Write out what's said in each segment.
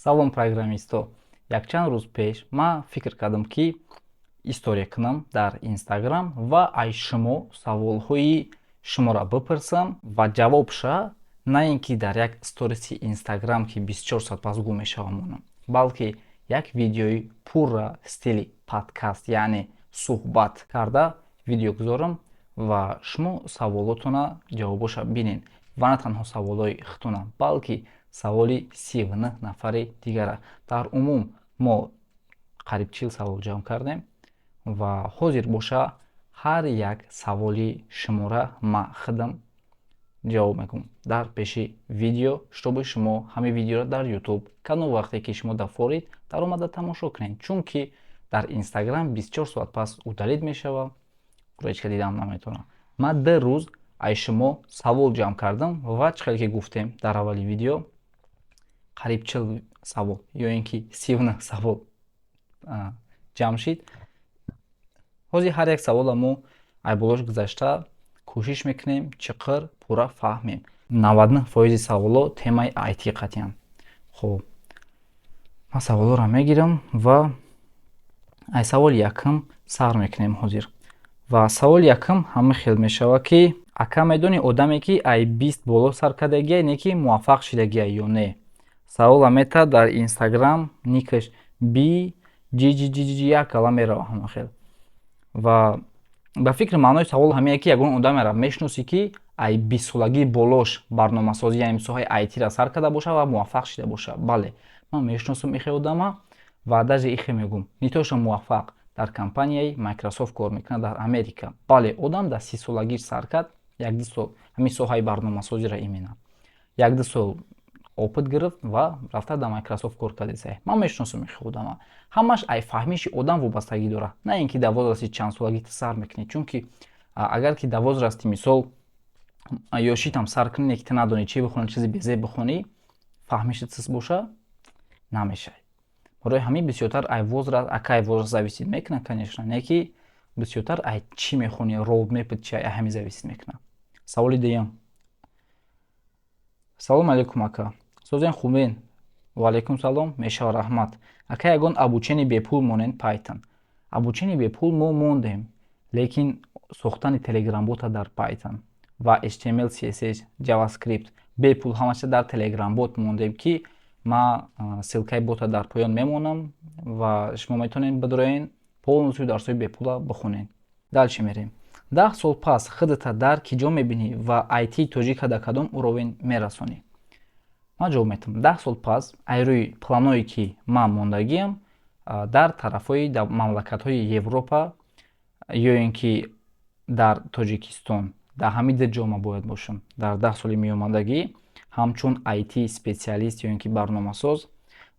Салом, программистҳо! Якчанд рӯз пеш ман фикр кардам, ки история кунам дар Инстаграм ва ай шумо саволҳои шуморо бипурсам ва ҷавобша на ин ки дар як сториси Инстаграм, ки 24 соат пас гум мешава, монам, балки як видеои пурра стили подкаст, яъне суҳбат карда видео гузорам ва шумо саволотона ҷавобоша бинед ва на танҳо саволҳои худтона, балки саволи 39 нафари дигара. Дар умум мо қариб 40 савол ҷамъ кардем ва ҳозир боша ҳар як саволи шумора ма худам ҷавоб мекунам дар пеши видео, чтобы шумо ҳамин видеоро дар Ютуб кадом вақте ки шумо дафорид, даромада тамошо кунед, чунки дар Инстаграм 24 соат пас удалить мешавад, ҳечка дидам наметавонам. Ман 2 рӯз ай шумо савол ҷамъ кардам ва чӣ хеле ки гуфтем дар аввали видео, қариб 40 савол ё ин ки 39 савол ҷамъ шид. Ҳозир ҳар як савола мо ай болош гузашта кӯшиш мекунем чиқир пурра фаҳмем. 99 фоизи саволо темаи IT қатъиян. Хуб, ман саволоро мегирам ва ай саволи якум сар мекунем ҳозир. Ва саволи якум ҳама хел мешавад, ки: «Ака, медонӣ одаме, ки ай 20 боло сар кардагия, не ки муваффақ шидагия ё не?» Савола метавад дар Инстаграм, никаш би ҷиҷиҷиҷи як кала мерава ҳама хел. Ва ба фикри маънои савол ҳамие, ки ягон одамеро мешиносӣ, ки ай 20-солагии болош барномасозӣ, яъне соҳаи айтира сар карда боша ва муваффақ шида боша? Бале, ман мешиносам ихе одама ва даже ихе мегӯм, не то что муваффақ, дар компанияи Майкрософт кор мекунад дар Америка. Бале, одам дар 30-солагиш сар кард, як-ду сол ҳамин соҳаи барномасозиро, именно як-ду сол опыт гирифт ва рафта дар Майкрософт кор кардесай. Ман мешиносам ихе одама. Ҳамаш ай фаҳмиши одам вобастагӣ дорад, на ин ки дар возрасти чандсолагӣ ту сар мекунӣ, чунки агар ки дар возрасти, мисол, ёшитам сар кунӣ, ки ту надонӣ чӣ бихонӣ, чизи безеб бихонӣ, фаҳмиши чиз боша намешавад. Барои ҳамин бисёртар ай возраст, акай возраст зависит мекунад, конечно, не ки бисёртар ай чӣ мехонӣ, roadmap чи, ай ҳамин зависит мекунад. Саволи дуюм: «Салом алейкум, ака, созен, хубен?» Ваалайкум салом, мешава, раҳмат. «Ака, ягон обучение бепул монен Python?» Обучение бепул мо мондем, лекин сохтани телеграмбота дар Python ва HTML, CSS, JavaScript бепул ҳамаша дар телеграмбот мондем, ки ма ссылкаи бота дар поён мемонам ва шумо метавонед бидроен, полностью дарсҳои бепула бихонед. Дальше мерем. «10 сол пас худата дар ки ҷо мебинӣ ва IT тоҷика дар кадом уровень мерасонӣ?» Ман ҷавоб метавам: 10 сол пас ай рӯи планое, ки ман мондагиам, дар тарафҳои мамлакатҳои Европа ё ин ки дар Тоҷикистон, дар ҳамин ду ҷо ман бояд бошам дар 10 соли меомадагӣ, ҳамчун IT специалист ё ин ки барномасоз.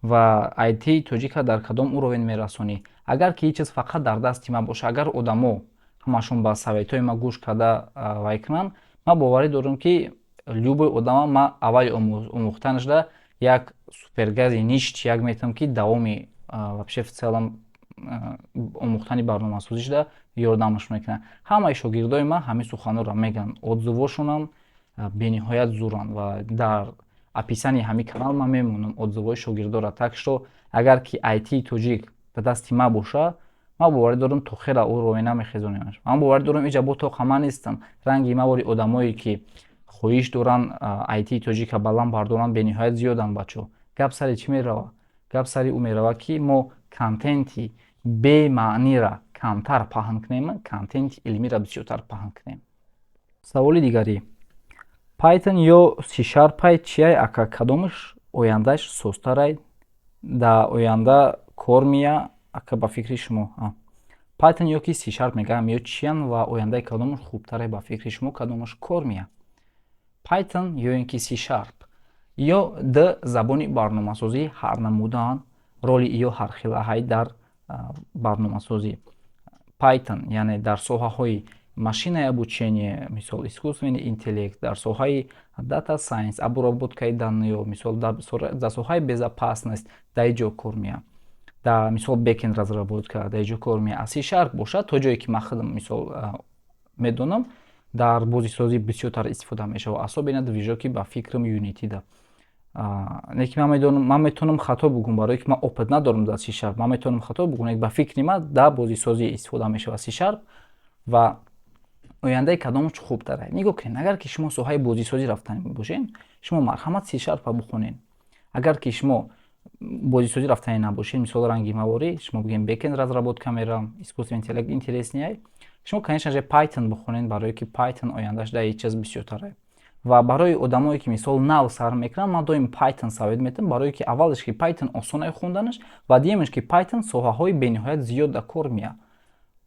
Ва IT тоҷика дар кадом уровень мерасонӣ? Агар ки ҳеҷ чиз фақат дар дасти ман боша, агар одамо ҳамашон ба советҳои ман гӯш карда вай кунанд, ман боварӣ дорам, ки любой одама ман аввали омӯхтанашда як супергази ништяк метавам, ки давоми вообще в целом омӯхтани барномасозишда ёрдамаш мекунад. Ҳамаи шогирдои ман ҳамин суханҳоро мегӯянд, отзывошонам бениҳоят зуранд ва дар описании ҳамин канал ман мемонам отзывҳои шогирдора. Так что агар ки IT тоҷик ба дасти ман боша, ман боварӣ дорам, то хела ӯро намехезонемаш. Ман боварӣ дорам, иҷа бо тоқа ман нестам, ранги ман бори одамое, ки хоҳиш доранд IT тоҷика баланд бардоранд, бениҳоят зиёданд. Бачаҳо, гап сари чӣ меравад? Гап сари ӯ меравад, ки мо контенти бемаънира камтар паҳн кунем, контенти илмиро бисёртар паҳн кунем. Саволи дигарӣ: «Python ё C#, чияй, ака? Кадомаш ояндааш созтарай, дар оянда кор мея, ака, ба фикри шумо?» Python ё ки C# мегаям, ё чиян ва ояндаи кадомаш хубтарай, ба фикри шумо, кадомаш кор мея? Python ё ин ки C#, ё д забони барномасозӣ ҳар намудаанд, роли ё ҳархелаҳай дар барномасозӣ. Python, яъне дар соҳаҳои машинное обучение, мисол, искусственный интеллект, дар соҳаи data science, обработкаи данных, мисол, дар соҳаи безопасность дар ҷо кор меяд, дар, мисол, backend разработка дар ҷо кор меяд. А C# бошад, то ҷое ки ман худам, мисол, медонам, дар бозисозӣ бисёртар истифода мешавад, особенно движоки, ба фикрам, Unity да. Лекин ман медонам, ман метавонам хато бугум, барое ки ман опыт надорам дар C#. Ман метавонам хато бугум, ба фикри ман дар бозисозӣ истифода мешавад C#. Ва ояндаи кадомаш хубтар? Нигоҳ кунед, агар ки шумо соҳаи бозисозӣ рафтан бошед, шумо марҳамат, C#-а бихонед. Агар ки шумо бозисозӣ рафтане набошед, мисол, ранги маворӣ, шумо бигем, бэкенд разработка мерам, искусственный интеллект интересный, шумо, конечно же, Python бихонед, барое ки Python ояндаш дар ҳеҷ чиз бисёртар. Ва барои одамое ки, мисол, нав сар мекунанд, ман доим Python совет метавам, барое ки аввалаш ки Python осонае хонданаш ва дуюмаш ки Python соҳаҳои бениҳоят зиёд дар кор меяд.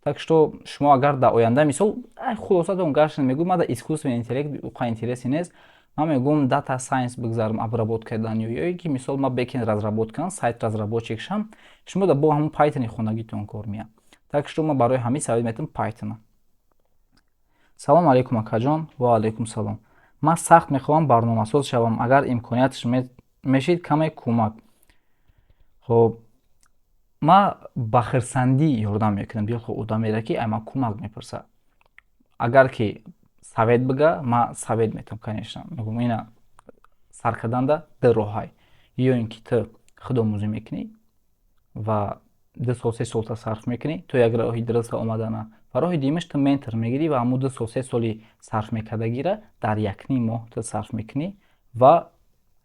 Так что шумо агар дар оянда, мисол, хулосатон гаштан, мегӯ, ман дар искусственный интеллект уқа интереси нест, ман мегӯм, data science бигзарам, обработка данных, ё ки, мисол, ман бэкенд разработка кунам, сайт разработчик шам, шумо да бо ҳамон Python хонагитон кор меяд. Так что ман барои ҳамин совет метавам Python. Салом алейкум, акаҷон. Ва алейкум салом. Ман сахт мехоҳам барномасоз шавам, агар имконияташ мешид, каме кӯмак. Хоб, ман ба хирсандӣ ёрдам мекунам дилхоҳ одамеро, ки ай ман кӯмак мепурсад. Агар ки совет бига, ман совет метавам, конечно. Мегӯм, ина сар карданда ду роҳай: ё ин ки ту худомӯзӣ мекунӣ ва 2 сол, 3 солта сарф мекунӣ то як роҳи дуруста омадана, ва роҳи дуюмаш, ту ментор мегирӣ ва ҳамун 2 сол, 3 соли сарф мекардагира дар якним моҳ ту сарф мекунӣ ва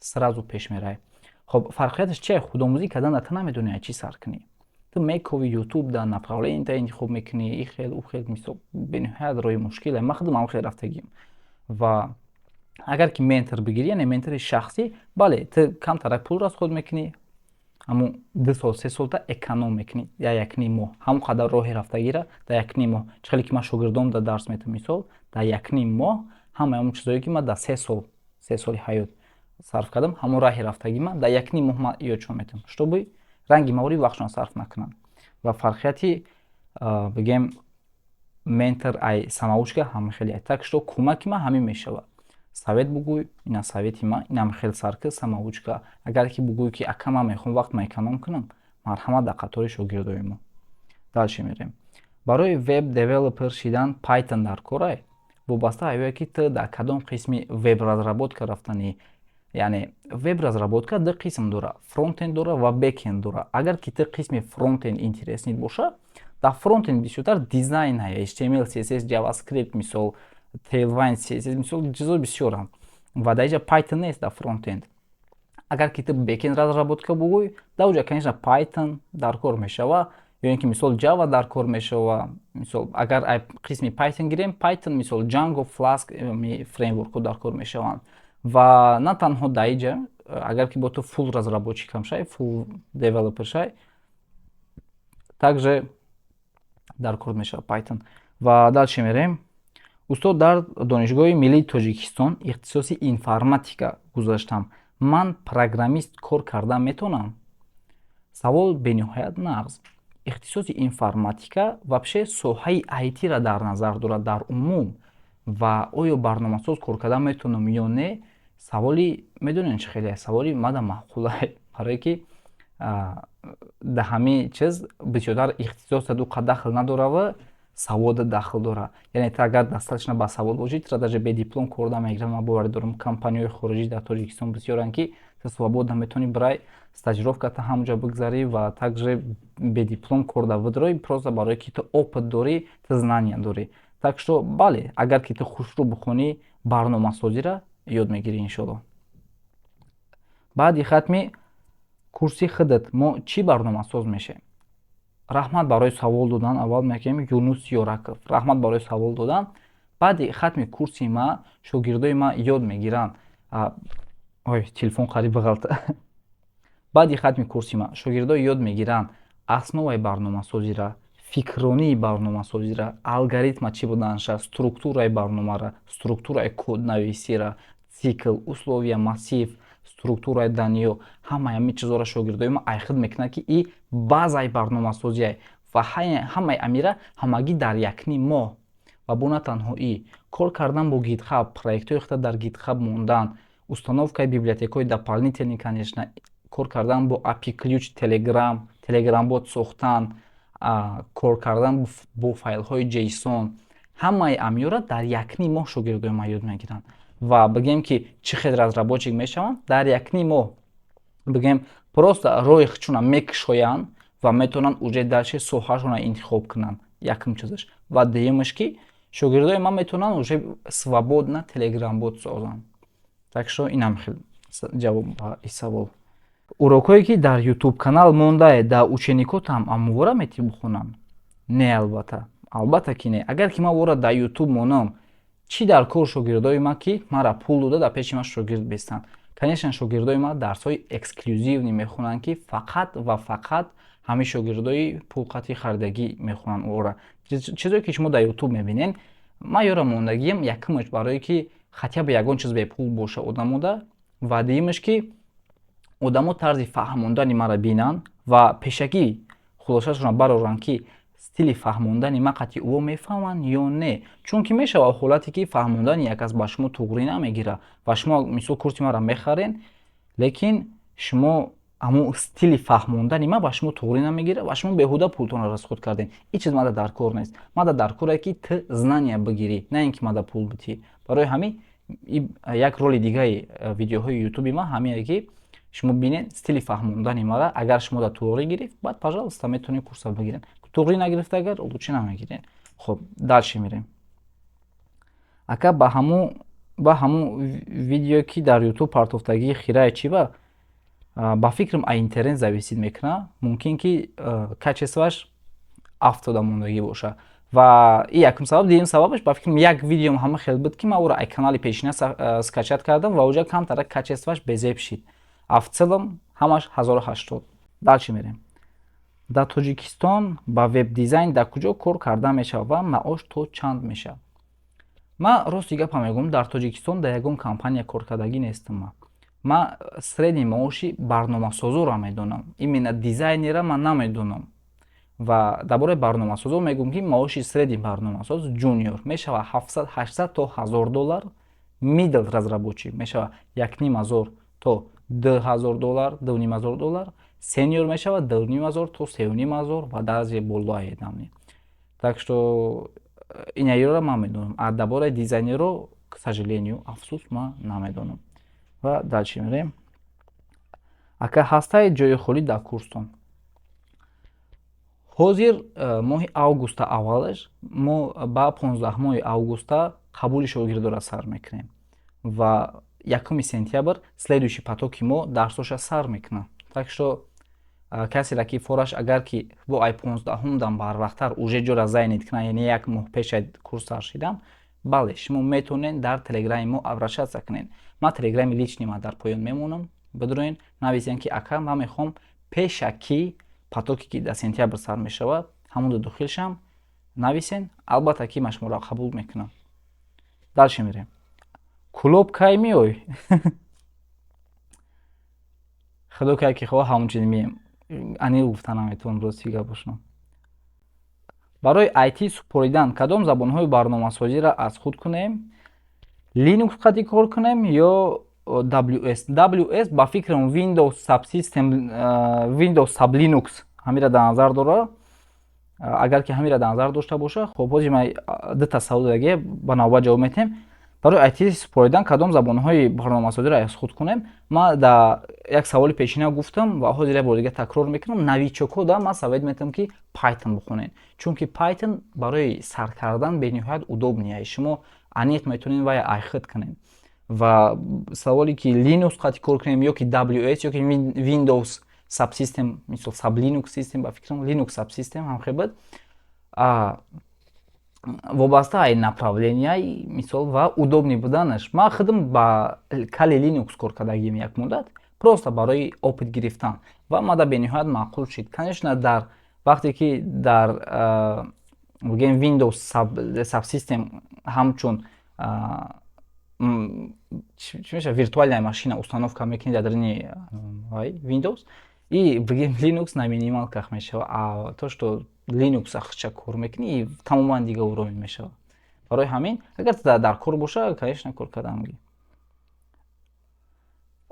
сразу пеш меравӣ. Хоб, фарқияташ чие? Худомӯзӣ кардан, ту намедонӣ аз чӣ сар кунӣ. Ту мекови, Ютуб да направление та интихоб мекунӣ, и хел, ӯ хел, мисол, бениҳоят роҳи мушкиле. Ман худам ҳам хел рафтагим. Ва агар ки ментор бигирӣ, яъне ментори шахсӣ, бале, ту камтарак пул расход мекунӣ, ҳамун 2 сол, 3 солта эконом мекунӣ дар якним моҳ. Ҳамон қадар роҳи рафтагира дар якним моҳ, чӣ хеле ки ман шогирдом да дарс метавам, мисол, дар якним моҳ ҳамаи ҳамон чизое ки ман дар 3 сол, 3 соли ҳаёт сарф кардам, ҳамон раҳи рафтагӣ ман дар якним моҳ ман ёдшон метавам, чтобы ранги мавори вақтшон сарф накунанд. Ва фарқияти, бигем, ментор ай самоучка ҳама хеле. Так что кӯмаки ман ҳамин мешавад: совет бугӯй, ина совети ман, инам хел сарки самоучка. Агар ки бугӯй, ки ака, ман мехоҳам вақтма эконом кунам, марҳамат, дар қатори шогирдои мо. Дальше мерем. Барои web developer шидан Python дар корай? Вобаста ае ки ту дар кадом қисми веб разработка рафтанӣ. Яъне веб разработка ду қисм дора: фронтенд дора ва бэкенд дора. Агар ки ту қисми фронтенд интересный боша, дар фронтенд бисёртар дизайн, HTML, CSS, JavaScript, мисол, Tailwind CSS, мисол, чизо бисёранд ва дар инҷа Python нест дар фронтенд. Агар ки ту бэкенд разработка бугӯй, дар уҷа, конечно, Python дар кор мешава ё ин ки, мисол, Java дар кор мешава. Мисол, агар қисми Python гирем, Python, мисол, Django, Flask фреймворкҳо дар кор мешаванд. Ва на танҳо дар иҷа, агар ки бо ту full разработчик ам шай, full developer шай, также дар кор мешавад Python. Ва дальше мерем. Устод, дар Донишгоҳи миллии Тоҷикистон ихтисоси информатика гузаштам, ман программист кор карда метавонам? Савол бениҳоят нағз. Ихтисоси информатика вообще соҳаи IT-ра дар назар дорад дар умум. Ва оё барномасоз кор карда метавонам ё не, саволи, медонед, чӣ хеле саволи мада маъқула, барое ки дар ҳамин чиз бисёртар ихтисосат уқа дахл надорава, савода дахл дорад. Яъне ту агар достаточно басавод бошӣ, тура даже бе диплом кор намегирад. Ман боварӣ дорам, компанияҳои хориҷӣ дар Тоҷикистон бисёранд, ки ту свободно метавонӣ бирай, стажировката ҳамонҷо бигзарӣ ва также бе диплом кор да бидроӣ, просто барое ки ту опыт дорӣ, ту знания дорӣ. Так что бале, агар ки ту хушрӯ бихонӣ, барномасозиро ёд мегирӣ, иншоалло. Баъди хатми курси худат мо чӣ барномасоз мешавем? Раҳмат барои савол додан. Аввал мегӯем, Юнус Ёраков, раҳмат барои савол додан. Баъди хатми курси ма шогирдои ма ёд мегиранд. Ой, телефон қариб бағалта. Баъди хатми курси ма шогирдо ёд мегиранд основаи барномасозира, фикрронии барномасозира, алгоритма чӣ буданша, структураи барномара, структураи коднависира, цикл, условия, массив, структураи данных. Ҳамаи ҳамин чизҳоро шогирдои ма айхид мекунанд, ки и базаи барномасозие. Ва ҳамаи амира ҳамагӣ дар якним моҳ. Ва бо на танҳо и кор кардан бо GitHub, проектҳои худа дар GitHub мондан, установкаи библиотекаҳои дополнительный, конечно, кор кардан бо API ключ Telegram, Telegram бот сохтан, кор кардан бо файлҳои JSON, ҳамаи амиёра дар якним моҳ шогирдои ма ёд мегиранд. Ва бигем, ки чӣ хел разработчик мешаванд дар якним моҳ, бигем, просто роҳи худшона мекушоянд ва метавонанд уже дальше соҳаашонро интихоб кунанд. Якум чизаш. Ва дуюмаш, ки шогирдои ман метавонанд уже свободно телеграмбот созанд. Так что инам хел ҷавоб ба ин савол. Урокҳое, ки дар Ютуб канал мондае, дар ученикотам амвора мети бихонанд? Не, албатта, албатта ки не. Агар ки ман вора дар Ютуб монам, чӣ дар кор шогирдои ман, ки мара пул дода, дар пеши ман шогирд бестанд? Конечно, шогирдои ман дарсҳои эксклюзивный мехонанд, ки фақат ва фақат ҳамин шогирдои пулқати харидагӣ мехонанд ора. Чизое ки шумо дар Ютуб мебинед, ман ёра мондагиам, якумаш, барое ки хотя бы ягон чиз бепул боша одамода, ва дуюмаш, ки одамо тарзи фаҳмондани маро бинанд ва пешакӣ хулосаашонро бароранд, ки стили фаҳмондани ман қатъи ӯ мефаҳманд ё не. Чунки мешавад ҳолате, ки фаҳмондани як кас ба шумо туғрӣ намегирад ва шумо, мисол, курси маро мехарен, лекин шумо ҳамун стили фаҳмондани ман ба шумо туғрӣ намегирад ва шумо беҳуда пултонро расход кардем. Ин чиз мада дар кор нест. Мада дар коре, ки ту знания бигирӣ, на ин ки мада пул битӣ. Барои ҳамин як роли дигаи видеоҳои Ютуби ман ҳамине, ки шумо бинед стили фаҳмондани мара. Агар шумо да туғрӣ гирифт, баъд, пожалуйста, метавонед курса бигиред. Туғрӣ нагирифта агар, лучше намегиред. Хоб, дальше мерем. Ака, ба ҳамун видео, ки дар Ютуб партофтагии, хирае чӣ ба фикрам, а интернет зависит мекунад. Мумкин ки качествоаш афтода мондагӣ боша. Ва и якум сабаб. Дуюм сабабаш, ба фикрам, як видеом ҳама хел буд, ки ман ӯро ай канали пешина скачать кардам ва уҷа камтара качествоаш безеб шид. А в целом ҳамаш 1080. Дальше мерем. Дар Тоҷикистон ба веб-дизайн дар куҷо кор карда мешавад ва маош то чанд мешавад? Ман рости гапа мегӯям, дар Тоҷикистон дар ягон компания коркардагӣ нестам. Ман средний маоши барномасозоро медонам, именно дизайнера ман намедонам. Ва дар бораи барномасозо мегӯям, ки маоши средний барномасоз junior мешавад 700, 800 то 1000 доллар, middle разработчик мешавад 1500 то 2000 доллар, 2500 доллар, senior мешавад 2500 то 3500 ва даже болои дамни. Так что инаиро ман медонам, а дар бораи дизайнеро, к сожалению, афсӯс, ман намедонам. Ва дальше мерем. Ака, ҳастае ҷои холӣ дар курстон? Ҳозир моҳи августа аввалаш мо ба 15 моҳи августа қабули шогирдора сар мекунем ва 1 сентябр следующий потоки мо дарсоша сар мекунад. Так что касеро ки фораш, агар ки бо ай 15-ҳум дам барвақттар уже ҷора занять кунад, яъне як моҳ пеша курс сар шидан, бале, шумо метавонед дар телеграми мо обращаться кунед. Ман телеграми личный ма дар поён мемонам, бидроен, нависем, ки ака, ман мехоҳам пешакӣ потоке, ки дар сентябр сар мешавад, ҳамонро дохил шам. Нависен, албатта ки ман шуморо қабул мекунам. Дальше мерем. Кулоб кай меой? Худо кай ки хоҳ, ҳамон чиз меем. Аниқ гуфта наметавонам, рости гап бошам. Барои IT супоридан кадом забонҳои барномасозиро аз худ кунем? Linux қади кор кунем ё WS? WS, ба фикрам, Windows Subsystem, Windows Sub Linux ҳамира дар назар дора. Агар ки ҳамира дар назар дошта боша. Хоб, ҳозир ман дута савол даге ба навбат ҷавоб метиҳем. Барои IT супоридан кадом забонҳои барномасозиро аз худ кунем? Ман дар як саволи пешина гуфтам ва ҳозир як бор дига такрор мекунам: новичокҳо да ман совет метиҳам, ки Python бихонед, чунки Python барои сар кардан бениҳоят удобный, шумо аниқ метавонед вая айхид кунед. Ва саволе, ки Linux қати кор кунем ё ки WS ё ки Windows Subsystem, мисол, Sub Linux System, ба фикрам, Linux Subsystem ҳам хел буд, вобаста ай направления, мисол, ва удобный буданаш. Ман худам ба Kali Linux кор кардагим як муддат, просто барои опыт гирифтан, ва мада бениҳоят маъқул шид. Конечно, дар вақте ки дар бигем Windows Subsystem ҳамчун, чӣ мешавад, виртуальная машина установка мекунӣ дар дарини Windows, и бигем, Linux на минималках мешавад, а то что Linux ахча кор мекунӣ, тамоман дига уровень мешавад. Барои ҳамин, агар дар кор боша, конечно, кор кардан мумкин.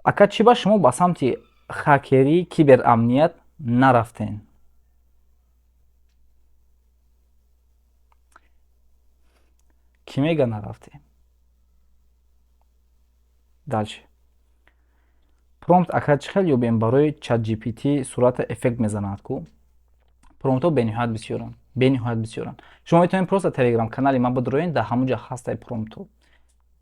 Ака, чӣ ба шумо ба самти хакерӣ, киберамният нарафтен? Кӣ мега нарафтем? Дальше. Промпт, ака, чӣ хел ёбем барои ChatGPT? Сурата эффект мезанад ку. Промптҳо бениҳоят бисёранд, бениҳоят бисёранд. Шумо метавонед просто Телеграм канали ман бидроен, дар ҳамон ҷо ҳастай промптҳо.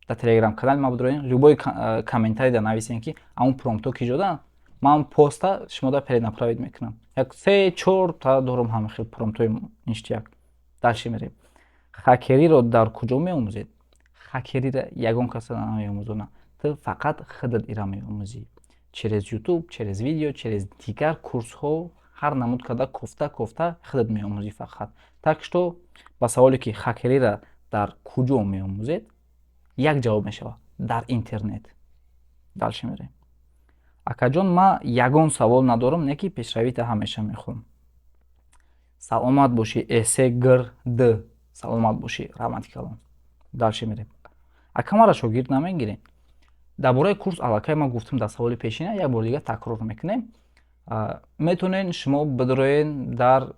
Дар Телеграм канали ман бидроен, любой комментарий да нависен, ки ҳамон промптҳо ки ҷода, ман поста шумо да перенаправить мекунам. Як се чор та дорум ҳама хел промптҳои ништяк. Дальше мерем. Хакериро дар куҷо меомӯзед? Хакериро ягон каса намеомӯзонад, ту фақат худат ира меомӯзӣ через Ютуб, через видео, через дигар курсҳо, ҳар намуд карда, кофта кофта худат меомӯзӣ фақат. Так что ба саволе, ки хакериро дар куҷо меомӯзед, як ҷавоб мешавад: дар интернет. Дальше мерем. Акаҷон, ман ягон савол надорам, не ки пешравита ҳамеша мехоҳам. Саломат бошӣ, эсе гр д, саломат бошӣ, раҳмати калон. Дальше мерем. Ака, мара шогирд намегирем? Дар бораи курс аллакай ман гуфтам дар саволи пешина, як бори дигар такрор мекунем. Метавонед шумо бидроен, дар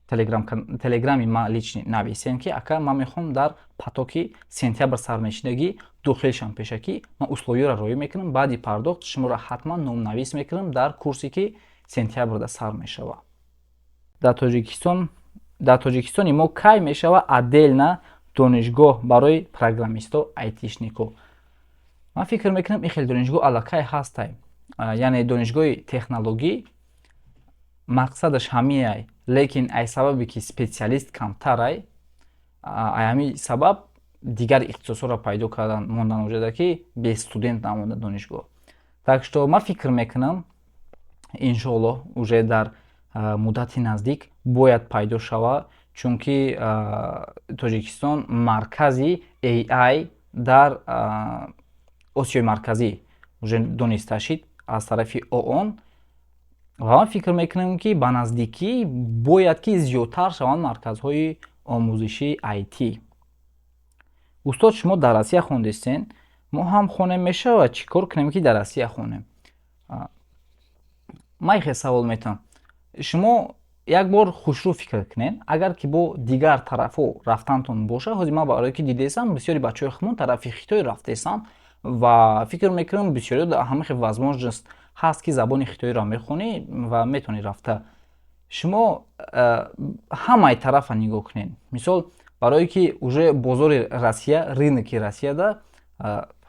Телеграми ман личный нависем, ки ака, ман мехоҳам дар потоки сентябр сармешидагӣ дохил шам пешакӣ. Ман условияро роӣ мекунам, баъди пардохт шуморо ҳатман номнавис мекунам дар курсе, ки сентябрда сар мешавад. Дар Тоҷикистони мо кай мешава отдельно донишгоҳ барои программистҳо, айтишникҳо? Ман фикр мекунам, ин хел донишгоҳ аллакай ҳастай, яъне донишгоҳи технологӣ, мақсадаш ҳамиай, лекин ай сабабе ки специалист камтарай, ай ҳамин сабаб дигар ихтисосҳоро пайдо кардан мондан оҷада, ки бе студент намонда донишгоҳ. Так что ман фикр мекунам, иншоаллоҳ, уже дар муддати наздик бояд пайдо шавад, чунки Тоҷикистон маркази AI дар Осиёи Марказӣ уже дониста шид аз тарафи ООН ва ман фикр мекунам, ки ба наздикӣ бояд ки зиёдтар шаванд марказҳои омӯзишии IT. Устод, шумо дар Россия хондистен, мо ҳам хонем мешавад? Чӣ кор кунем, ки дар Россия хонем? Ман хел савол метавам: шумо як бор хушрӯ фикр кунед, агар ки бо дигар тарафҳо рафтантон боша. Ҳозир ман барое ки дидесам, бисёри бачаҳои худмон тарафи Хитой рафтесам ва фикр мекунам, бисёриҳо ҳама хел возможность ҳаст, ки забони хитоиро мехонӣ ва метавонӣ рафта. Шумо ҳамаи тарафа нигоҳ кунед. Мисол, барое ки уже бозори Россия, рыноки Россияда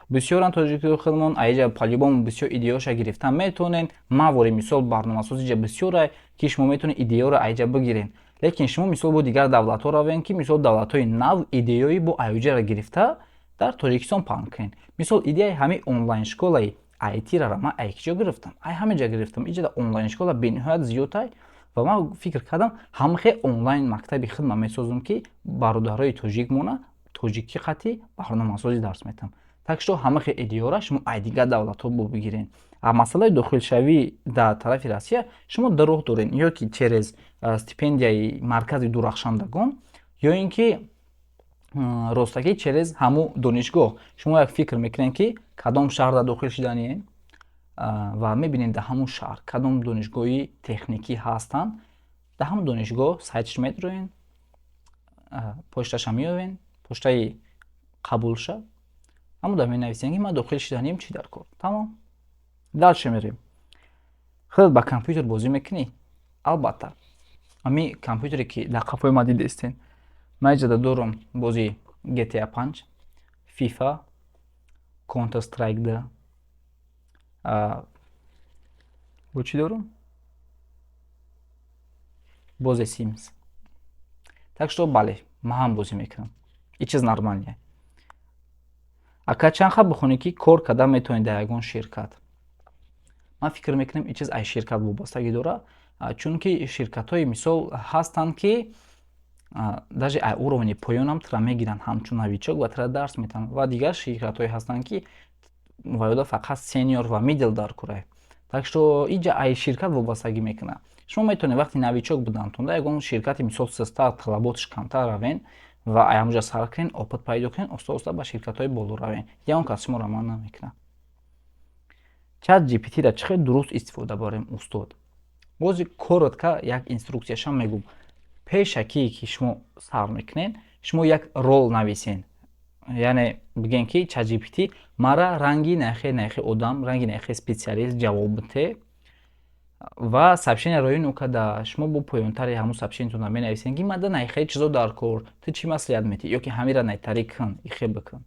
бисёран тоҷикои худмон, аиҷа по-любому бисёр идеяша гирифта метавонед. Мавори, мисол, барномасозиҷа бисёрай, ки шумо метавонед идеяро аиҷа бигиред. Лекин шумо, мисол, бо дигар давлатҳо равем, ки, мисол, давлатҳои нав идеяи бо аиҷаро гирифта дар Тоҷикистон паҳн кунед. Мисол, идеяи ҳамин онлайн школаи айтирара ман ай киҷо гирифтам? Ай ҳама ҷа гирифтам. Иҷада онлайн школа бениҳоят зиёдай ва ман фикр кардам, ҳамахе онлайн мактаби хидма месозам, ки бародарои тоҷикмона тоҷикӣ қатъи барномасозӣ дарс метам. Так что ҳамахе идеяра шумо ай дигар давлатҳо бо бигиред. А масъалаи дохилшавӣ дар тарафи Россия, шумо ду роҳ доред: ё ки через стипендияи маркази дурахшандагон, ё ин ки ростакӣ через ҳамун донишгоҳ. Шумо як фикр мекунед, ки кадом шаҳрда дохил шиданиед, ва мебинед, дар ҳамун шаҳр кадом донишгоҳи техникӣ ҳастанд. Дар ҳамун донишгоҳ сайтш медроен, почташа меёвен, почтаи қабулша, ҳамуда менависем, ки ман дохил шиданем, чӣ дар кор, тамом. Дальше мерем. Худат ба компютер бозӣ мекунӣ? Албатта. Ҳами компютере, ки дар қафои ма дидестен, ман иҷода дорам бозии GTA 5, FIFA, Counter Strike 2, бо чӣ дорам, бозе Sims. Так что бале, ман ҳам бозӣ мекунам, ин чиз нормальный. Ака, чанд хаб бихонӣ, ки кор карда метавонӣ дар ягон ширкат? Ман фикр мекунам, ин чиз аз ширкат вобастагӣ дорад, чунки ширкатҳои, мисол, ҳастанд, ки даже ай уровни поёнам тура мегиранд ҳамчун новичок ва тура дарс метаванд, ва дигар ширкатҳое ҳастанд, ки ваёда фақат senior ва middle дар курай. Так что иҷа ай ширкат вобастагӣ мекунад. Шумо метавонед вақти новичок будантон дар ягон ширкати, мисол, сустар, талаботаш камтар равен ва ай ҳамуҷа сар кунед, опыт пайдо кунед, оста оста ба ширкатҳои боло равен. Ягон кас шуморо манъ намекунад. Чат GPT-ра чӣ хел дуруст истифода барем, устод? Бози коротко як инструкцияшам мегӯм. Пешакие ки шумо сар мекунед, шумо як рол нависен. Яъне бигем, ки ChatGPT, мара ранги нахе нахе одам, ранги нахе специалист ҷавоб бите ва сообщение рои нукада. Шумо бо поёнтари ҳамун сообщениятона менависем, ки мада найхе чизо дар кор, ту чӣ маслиҳат метиҳӣ ё ки ҳамира найтарӣ кун, ихе бикун.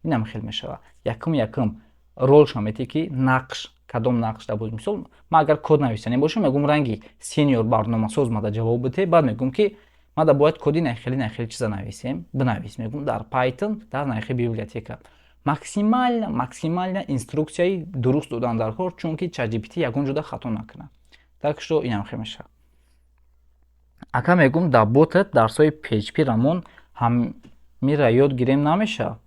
Инам хел мешавад. Якум ролша метиҳӣ, ки нақш, кадом нақш дар боз. Мисол, ман агар код нависанӣ бошам, мегӯм, ранги сеньор барномасоз мада ҷавоб бите. Баъд мегӯм, ки мада бояд коди найхели найхели чиза нависем, бинавис, мегӯм, дар Python, дар найхе библиотека. Максимально инструксияи дуруст додан дар кор, чунки ChatGPT ягон ҷода хато накунад. Так что инам хел мешавад. Ака, мегӯм, дар ботат дарсҳои PHP рамон ҳамира ёд гирем, намешавад?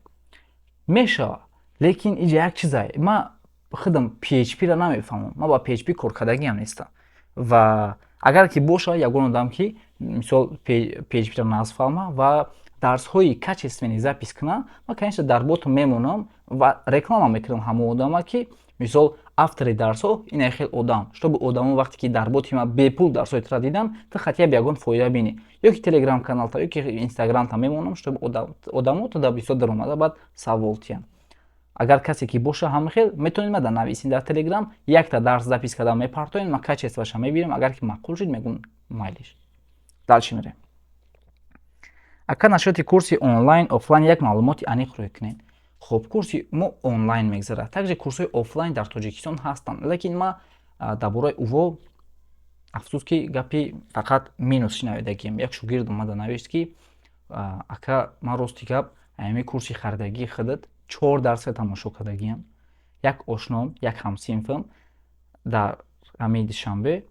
Мешавад, лекин иҷа як чизае: ман худам PHP-ра намефаҳмам, ман ба PHP коркардагиам нестам. Ва агар ки бошад ягон одам, ки мисол PHP-ра нағз фаҳма ва дарсҳои качественный запись кунад, ман, конечно, дар боту мемонам ва реклама мекунам ҳамон одама, ки мисол автори дарсҳо ина хел одам, чтобы одамо вақте ки дар боти ман бепул дарсҳои тура дидам, ту хотя бы ягон фоида бинӣ, ё ки телеграм каналта, ё ки инстаграмта мемонам, чтобы одамо туда бисёр даромада, баъд савол тиҳанд. Агар касе ки боша ҳама хел, метавонед мада нависед дар Телеграм. Якта дарс запись карда мепартоем, ман качествоша мебинам, агар ки маъқул шуд, мегӯм, майлиш, дальше мерем. Ака, насчёти курси онлайн, офлайн як маълумоти аниқ рӯй кунед. Хуб, курси мо онлайн мегзарад. Также курсҳои офлайн дар Тоҷикистон ҳастанд, лекин ма дар бораи уво, афсӯс, ки гапи фақат минус шинавидагием. Як шогирд омада навишт, ки ака, ман рости гап, ҳами курси харидагии худат чор дарса тамошо кардагиам. Як ошном, як ҳамсинфам дар ҳамин Душанбе,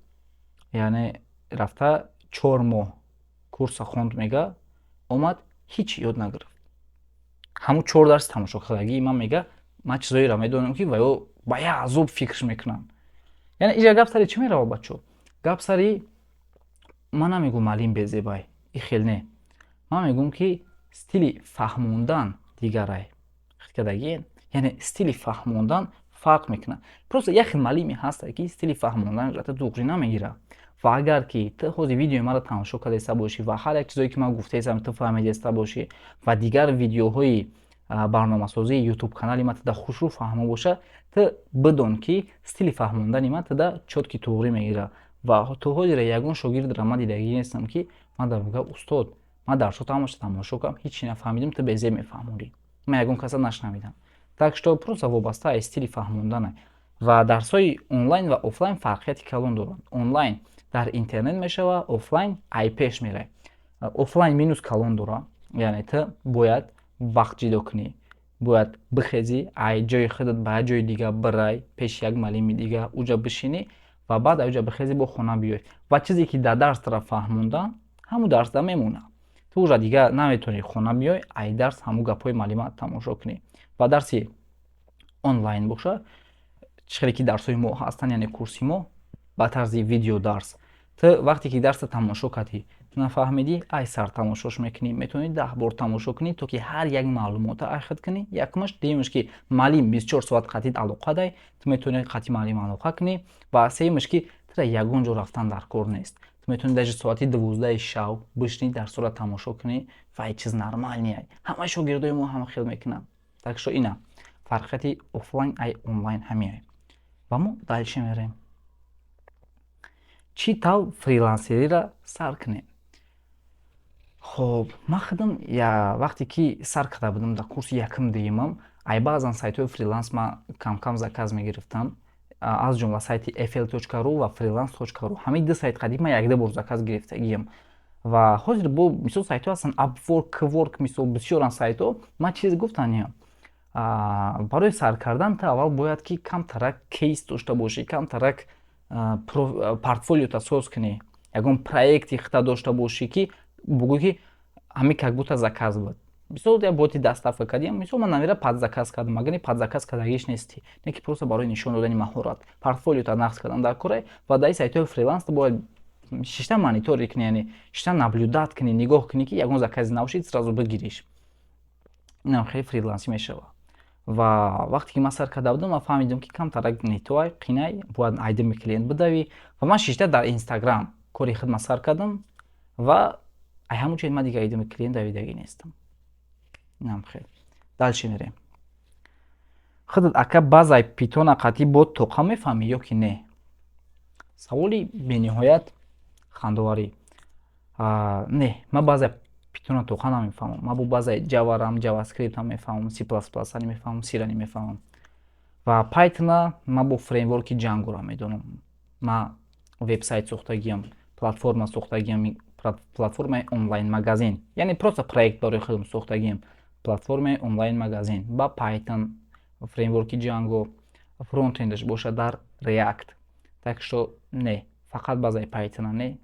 яъне рафта 4 моҳ курса хонд, мега, омад, ҳеҷ ёд нагирифт. Ҳамун чор дарси тамошо кардагии ман, мега, ман чизоеро медонам, ки ва ё ба як азоб фикр мекунам. Яъне иҷа гап сари чӣ меравад, бачо? Гап сари, ман намегӯм, маълим безебай, и хел не, ман мегӯм, ки стили фаҳмондан дигарай кардагӣ. Яъне стили фаҳмондан фарқ мекунад. Просто як хел маълиме ҳаста, ки стили фаҳмондан дуғрӣ намегирад. Ва агар ки ту ҳозир видеои маро тамошо кардаиста бошӣ ва ҳар як чизое, ки ман гуфтаистам, ту фаҳмидаиста бошӣ ва дигар видеоҳои барномасозии ютуб канали ман туда хушрӯ фаҳмо боша, ту бидон, ки стили фаҳмондани ман туда чёткий туғрӣ мегирад. Ва то ҳозира ягон шогирдро ман дидагӣ нестам, ки ман дар мегӯяд: «Устод, ман дарсҳо тамоша тамошо кардам, ҳеҷ чи нафаҳмидам, ту безеб мефаҳмонӣ». Ман ягон каса нашнавидам. Так что просто вобаста аз стили фаҳмондане. Ва дарсҳои онлайн ва офлайн фарқияти калон доранд. Онлайн дар интернет мешавад, офлайн ай пеш мерай. Офлайн минус калон дорад, яъне ту бояд вақт ҷидо кунӣ, бояд бихезӣ, ай ҷои худат ба як ҷои дига бирай, пеши як маълими дига уҷа бишинӣ ва баъд аз уҷа бихезӣ, бо хона биёй. Ва чизе ки дар дарс тара фаҳмондан, ҳамун дарсда мемонад. Ту уҷа дига наметавонӣ хона биёй, ай дарс ҳамун гапҳои маълима тамошо кунӣ. Ва дарси онлайн боша, чӣ хеле ки дарсҳои мо ҳастанд, яъне курси мо ба тарзи видеодарс, ту вақте ки дарса тамошо кардӣ, ту нафаҳмидӣ, ай сар тамошош мекунӣ, метавонӣ 10 бор тамошо кунӣ, то ки ҳар як маълумота айхат кунӣ. Якумаш. Дуюмаш, ки маълим 24 соат қатъи алоқа дай, ту метавонӣ қатъи маълим алоқа кунӣ. Ва сеюмаш, ки тура ягон ҷо рафтан дар кор нест. Ту метавонӣ даже соати 12-и шав бишинӣ, дарсҳоро тамошо кунӣ ва ин чиз нормальный. Ҳамаи шогирдои мо ҳама хел мекунанд. Так что ина фарқияти офлайн ай онлайн ҳамиай. Ва мо дальше мерем. Чӣ тавр фрилансериро сар кунем? Хоб, ман худам вақте ки сар карда будам, дар курси якум, дуюмам, ай баъзан сайтҳои фриланс ман камкам заказ мегирифтам, аз ҷумла сайти fl.ru ва freelance.ru. Ҳамаи ду сайт қадим ман якду бор заказ гирифтагиям. Ва ҳозир бо мисол сайтҳо ҳастанд, Upwork, Kwork, мисол бисёран сайтҳо. Ман чизе гуфтаниям: барои сар кардан ту аввал бояд ки камтарак кейс дошта бошӣ, камтарак портфолиота соз кунӣ, ягон проекти хита дошта бошӣ, ки бугӯй, ки ҳами как будто заказ буд. Мисол, я боти доставка кардиам, мисол, ман намира под заказ кардам, агар не под заказ кардагиш нести, не ки просто барои нишон додани маҳорат портфолиота нақс кардан дар кора. Ва дар сайтҳои фриланс ту бояд шишта мониторинг кунӣ, яъне шишта наблюдать кунӣ, нигоҳ кунӣ, ки ягон заказе набошид, сразу бигириш. Инам хеле фрилансӣ мешавад. Ва вақте ки ман сар карда будам, ман фаҳмидам, ки камтарак нетоай, қинай, бояд айдами клиент бидавӣ. Ва ман шишта дар Инстаграм кори хидмат сар кардам ва ай ҳамун чиз ман дига айдами клиент давидагӣ нестам. Инам хел. Дальше мерем. Худат, ака, базаи питона қатъи бо тоқа мефаҳмӣ ё ки не? Саволи бениҳоят хандоварӣ. Не, ман баъзаи питона тоқа намефаҳмам. Ман бо базаи Javарам, JavaScriptам мефаҳмам, C++-ани мефаҳмам, C-рани мефаҳмам ва Python-а ман бо фреймворки Django-ро медонам. Ман вебсайт сохтагиам, платформа сохтагиам, платформаи онлайн магазин, яъне просто проект барои худам сохтагиам, платформаи онлайн магазин ба Python, фреймворки Django, фронтендаш бошад дар React. Так что не, фақат базаи Python-а не,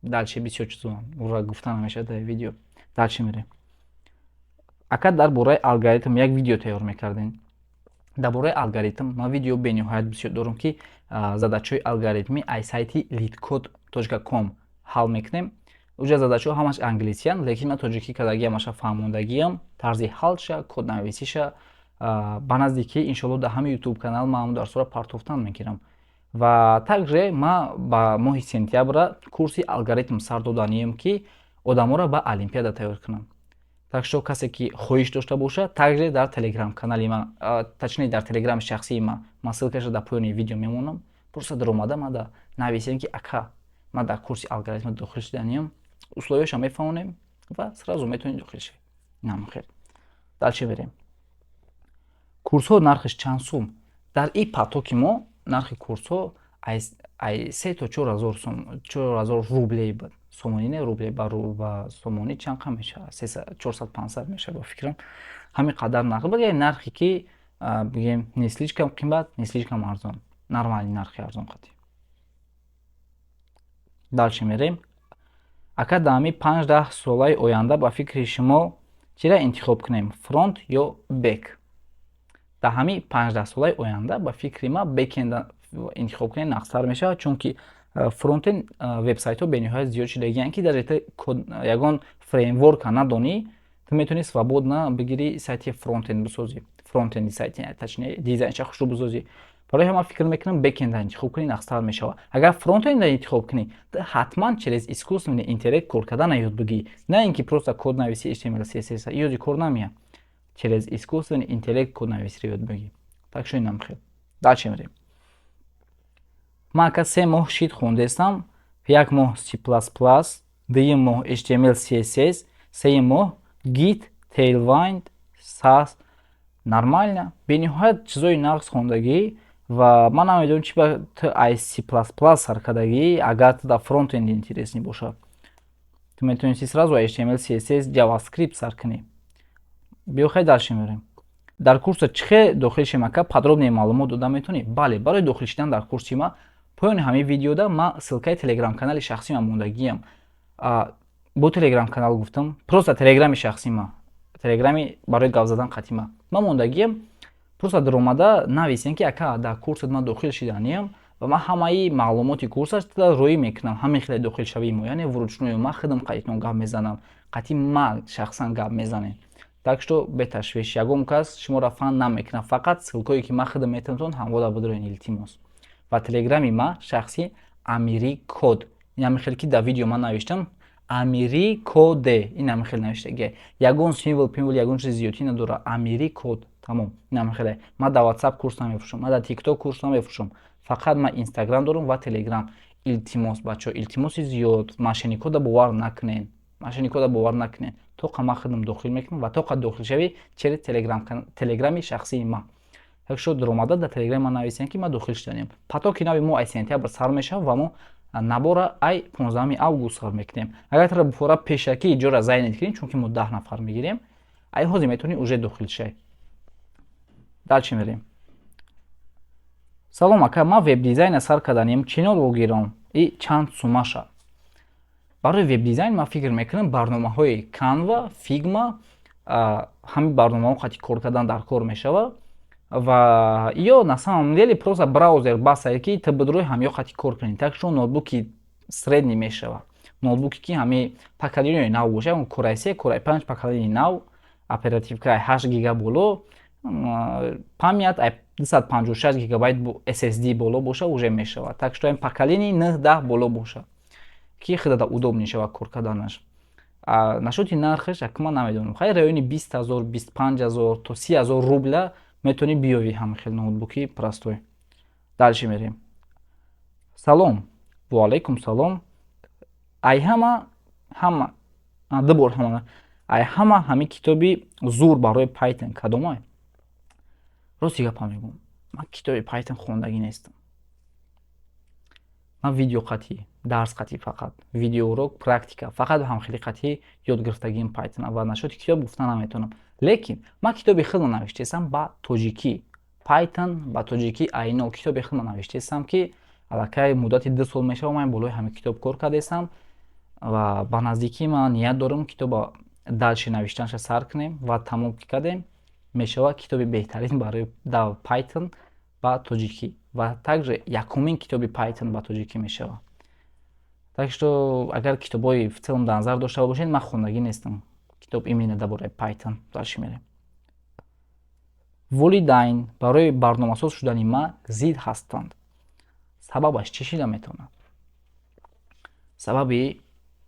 дальше бисёр чизо ура гуфта намешавад дар видео. Дальше мерем. Ака, дар бораи алгоритм як видео тайёр мекардем. Дар бораи алгоритм ман видео бениҳоят бисёр дорам, ки задачаҳои алгоритмӣ аз сайти leetcode.com ҳал мекунем. Уҷа задачаҳо ҳамаш англисиянд, лекин ман тоҷикӣ кардагиам, аша фаҳмондагиам, тарзи ҳалша, коднависиша. Ба наздикӣ, иншоалло, дар ҳамин ютуб канал ман ҳамун дарсҳоро партофтан мегирам. Ва также ман ба моҳи сентябра курси алгоритм сар доданием, ки одаморо ба олимпиада тайёр кунам. Так что касе ки хоҳиш дошта бошад, также дар телеграм канали ман, точнее, дар телеграми шахсии ман, ман ссылкаша дар поёни видео мемонам, просто даромада мада нависем, ки ака, ман дар курси алгоритм дохил шуданиям, условияша мефаҳмонем ва сразу метавонед дохил шавед. Нам хел. Дальше берем. Курсҳо нархиш чанд сум? Дар и потоки мо нархи курсҳо ай 3 то 4000 сум, 4000 рублей буд, сомонӣ не, рублей. Ба сомонӣ чанд қам мешавад? 400, 500 мешавад, ба фикрам, ҳамин қадар нарх буд. Яъне нархе ки бигем, не слишком қимат, не слишком арзон, нормальный нархи арзон қатӣ. Дальше мерем. Ака, дар ҳамин 5-10 солаи оянда ба фикри шумо чиро интихоб кунем, фронт ё бек? Дар ҳамин 5-10 солаи оянда, ба фикри ман, бекенд интихоб кунем нақстар мешавад, чунки фронтенд вебсайтҳо бениҳоят зиёд шудагиянд, ки дар ягон фреймворка надонӣ, ту метавонӣ свободно бигирӣ, сайти фронтенд бисозӣ, фронтенди сайти, точнее, дизайнша хушрӯ бисозӣ. Барои ҳама фикр мекунам, бекенда интихоб кунӣ нақстар мешавад. Агар фронтенда интихоб кунӣ, ҳатман через искусственный интеллект кор кардана ёд бигирӣ, на ин ки просто код нависӣ HTML, CSS, ёди кор намеяд. Через искусственный интеллект коднависиро ёд бигирӣ. Так шо инам хел. Дальше мерем. Ман, ака, 3 моҳ шид хондестам: як моҳ C++, дуюм моҳ HTML, CSS, сеюм моҳ Git, Tailwind, Sass. Нормально, бениҳоят чизои нағз хондагӣ. Ва ман намедонам, чи ба ту ай C++ сар кардагӣ. Агар ту дар фронтенд интересный бошад, ту метавонисти сразу HTML, CSS, JavaScript сар кунӣ. Биё, хай, дальше мерем. Дар курса чӣ хел дохил шем, ака, подробнее маълумот дода метавонӣ? Бале, барои дохил шудан дар курси ма поёни ҳамин видеода ман ссылкаи телеграм канали шахсима мондагиям. Бо телеграм канал гуфтам, просто телеграми шахсима, телеграми барои гап задан қатима ман мондагиям. Просто даромада нависем, ки ака, дар курсат ман дохил шиданиям, ва ман ҳамаи маълумоти курсаш рӯӣ мекунам. Ҳамин хеле дохилшавии мо, яъне вручную ман худам қатитон гап мезанам, қатъи ман шахсан гап мезанем. Так что беташвиш, ягон кас шуморо фан намекунад, фақат ссылкое ки ман худам метавонтон ҳамвода бидорен, илтимос. Ва телеграми ма шахсӣ Амири Код, ин ҳамин хеле ки дар видео ман навиштам, Амири Коде, ин ҳамин хеле навиштагия, ягон символ пимвол, ягон чизи зиёдтӣ надорад. Амири Код, тамом, ин ҳамин хеле. Ман дар Ватсап курс намефурӯшам, ман дар Тикток курс намефурӯшам, фақат ман Инстаграм дорам ва Телеграм. Илтимос, бачаҳо, илтимоси зиёд, мошенникода бовар накунед, мошенникода бовар накунед. Тоқа ман худам дохил мекунам ва тоқа дохилшавӣ через телеграми шахсии ман. Так шо даромада дар телеграми ман нависем, ки ман дохил шуданем. Потоки нави мо ай сентябр сар мешавад ва мо набора ай 15 август сар мекунем. Агар тара бифора пешакӣ ҷора занять кунем, чунки мо 10 нафар мегирем, ай ҳозир метавонӣ уже дохил шавӣ. Дальше мерем. Салом, ака, ман вебдизайна сар карданем, чӣ норо гирам и чанд сумаша? Барои вебдизайн ман фикр мекунам, барномаҳои Canva, Figma, ҳамин барномаҳо қати кор кардан дар кор мешавад. Ва ё на самом деле просто браузер басае, ки ту бидрои ҳамё қати кор кунӣ. Так шо ноутбуки средний мешавад, ноутбуке ки ҳами поколенияи нав боша, Core i3, Core i5 поколения нав, оперативка 8 гига боло, память 256 гигабайт SSD боло боша, уже мешавад. Так что поколение 9, 10 боло боша, ки хеле удобный шавад кор карданаш. Насчёти нархаш ака ман намедонам, хай, райони 20 000, 25 000 то 30 000 рубля метавонӣ биёвӣ ҳама хел ноутбуки простой. Дальше мерем. Салом. Ваалайкум салом. Ай ҳама ҳама ду бор ҳама, ай ҳама ҳами китоби зур барои Python кадомай? Рости гапа мегӯм, ман китоби Python хондагӣ нестам. Ман видео қатъӣ, дарс қатъӣ, фақат видеоурок, практика, фақат ҳамхели қатъӣ ёд гирифтагиам Python ва насчёти китоб гуфта наметавонам. Лекин ман китоби худро навиштаистам ба тоҷикӣ, Python ба тоҷикӣ айно китоби худро навиштаистам, ки аллакай муддати 2 сол мешавад, ман болои ҳамин китоб кор кардаистам ва ба наздикӣ ман ният дорам китоба дальше навиштанша сар кунем ва тамом ки кардем, мешавад китоби беҳтарин барои Python ба тоҷикӣ ва также якумин китоби Python ба тоҷикӣ мешавад. Так что агар китобҳои в целом дар назар дошта бошед, ман хондагӣ нестам китоб именно дар бораи Python. Дальше мерем. Волидайн барои барномасоз шудани ман зид ҳастанд, сабабаш чӣ шида метавонад? Сабаби,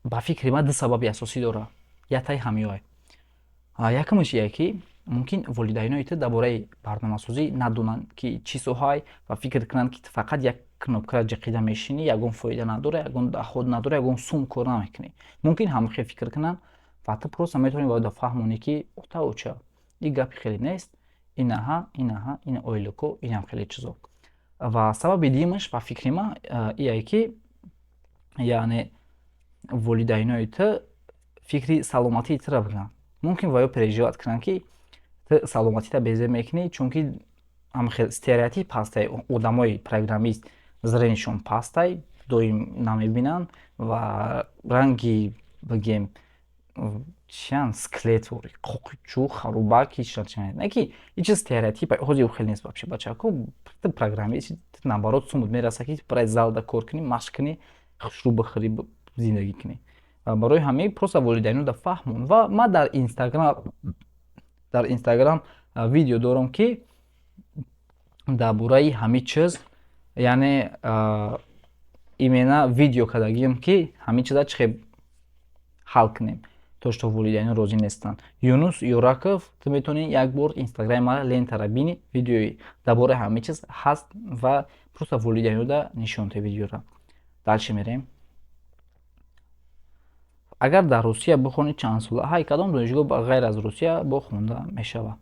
ба фикри ман, ду сабаби асосӣ дорад, яктаи ҳамёй. Якумаш ие, ки мумкин волидайнои ту дар бораи барномасозӣ надонанд, ки чӣ соҳай, ва фикр кунанд, ки ту фақат як кнопкара ҷиқида мешинӣ, ягон фоида надора, ягон доход надора, ягон сум кор намекунӣ. Мумкин ҳамхел фикр кунанд ва ту просто метавонӣ бояд фаҳмонӣ, ки ота, оча, ин гапи хеле нест, инаҳа, инаҳа, ина ойлико, инам хеле чизо. Ва сабаби дуюмаш, ба фикри ман, ие, ки яъне волидайнои ту фикри саломатии тура бикунанд. Мумкин ва ё переживать кунанд, ки ту саломатита безеб мекунӣ, чунки ҳамхел стереотип ҳастай: одамои программист зрениешон пастай, доим намебинанд ва ранги, бигем, чиян, скелет, қоқи чӯ, харубак, ҳеч не, ки ин чиз стереотип. Ҳозир хеле нест вообще, бачако. Ту программист, наоборот, сумут мераса, ки барои залда кор кунӣ, машқ кунӣ, хушрӯ бихӯрӣ, зиндагӣ кунӣ. Барои ҳамин просто волидайнода фаҳмон. Ва ман дар Инстаграм видео дорам, ки дар бораи ҳамин чиз, яъне именно видео кардагиам, ки ҳамин чиза чӣ хел ҳал кунем, то что волидайно розӣ нестанд. Юнус Юраков, ту метавонӣ як бор Инстаграми мара, лентара бинӣ, видеои дар бораи ҳамин чиз ҳаст ва просто волидайнода нишон те видеора. Дальше мерем. Агар дар Русия бихонӣ, чанд сола? Ҳай, кадом донишгоҳ ба ғайр аз Русия бо хонда мешавад?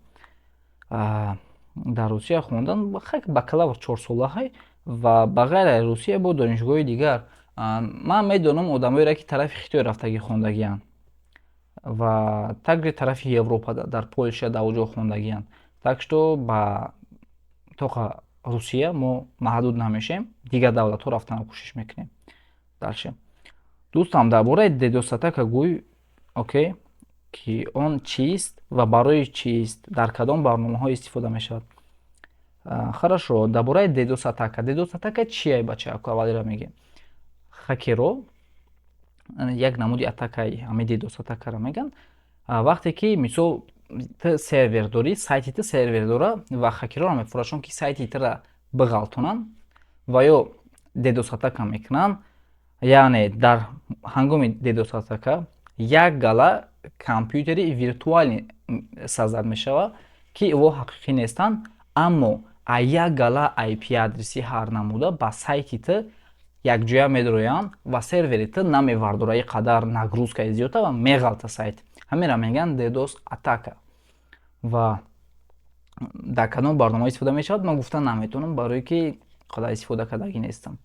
Дар Русия хондан бакалавр 4 сола ҳай ва ба ғайр аз Русия бо донишгоҳи дигар ман медонам одамоеро, ки тарафи Хитой рафтагӣ хондагианд ва также тарафи Европа, дар Польша, дар оҷо хондагианд. Так что ба тоқа Русия мо маҳдуд намешем, дигар давлатҳо рафтанро кӯшиш мекунем. Дальше. Дӯстам, дар бораи DDoS атака гӯй, окей, ки он чист ва барои чист, дар кадом барномаҳо истифода мешавад? Хорошо, дар бораи DDoS атака. DDoS атака чие, бачако? Аввалира мегӯем, хакеро як намуди атакаи ҳамин DDoS атакаро мегӯянд. Вақте ки, мисол, ту сервер дорӣ, сайти ту сервер дора ва хакерора мефурӯшанд, ки сайти тура биғалтонанд ва ё DDoS атака мекунанд. Яъне дар ҳангоми DDoS атака як гала компютери виртуалӣ создать мешавад, ки во ҳақиқӣ нестанд, аммо як гала IP адреси ҳар намуда ба сайти ту якҷоя медроянд ва сервери ту намевардора, и қадар нагрузкаи зиёдта, ва меғалта сайт. Ҳаминро мегӯянд DDoS атака. Ва дар кадом барнома истифода мешавад, ман гуфта наметавонам, барое ки қадар истифода кардагӣ нестам.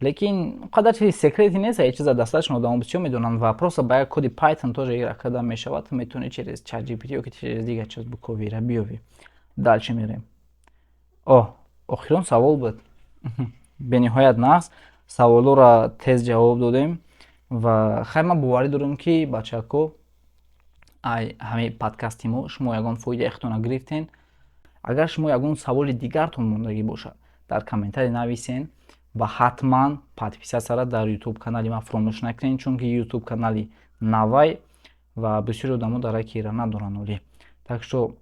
Лекин қадар чизи секрети нест, ҳеҷ чиза дасташон одамо бисёр медонанд ва просто ба як коди Python тоже ира карда мешавад. Ту метавонӣ через ChatGPT ё ки через дигар чиз буковира, биёвӣ. Дальше мерем. О, охирон савол буд. Бениҳоят нағз, саволҳоро тез ҷавоб додем. Ва хай, ман боварӣ дорам, ки, бачако, ай ҳамин подкасти мо шумо ягон фоидаи худтона гирифтен. Агар шумо ягон саволи дигартон мондагӣ бошад, дар комментарий нависен ва ҳатман подписаться дар Ютуб канали ман фуромӯш накунед, чунки Ютуб канали навай ва бисёри одамо дар ракира надоранд олӣ. Так что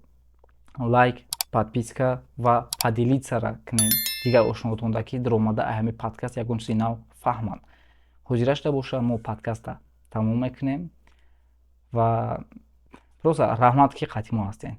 лайк, подписка ва поделиться кунед дигар ошнотонда, ки даромада ай ҳамин подкаст ягон чизи нав фаҳманд. Ҳозира шуда боша, мо подкаста тамом мекунем. Ва просто раҳмат, ки қати мо ҳастен.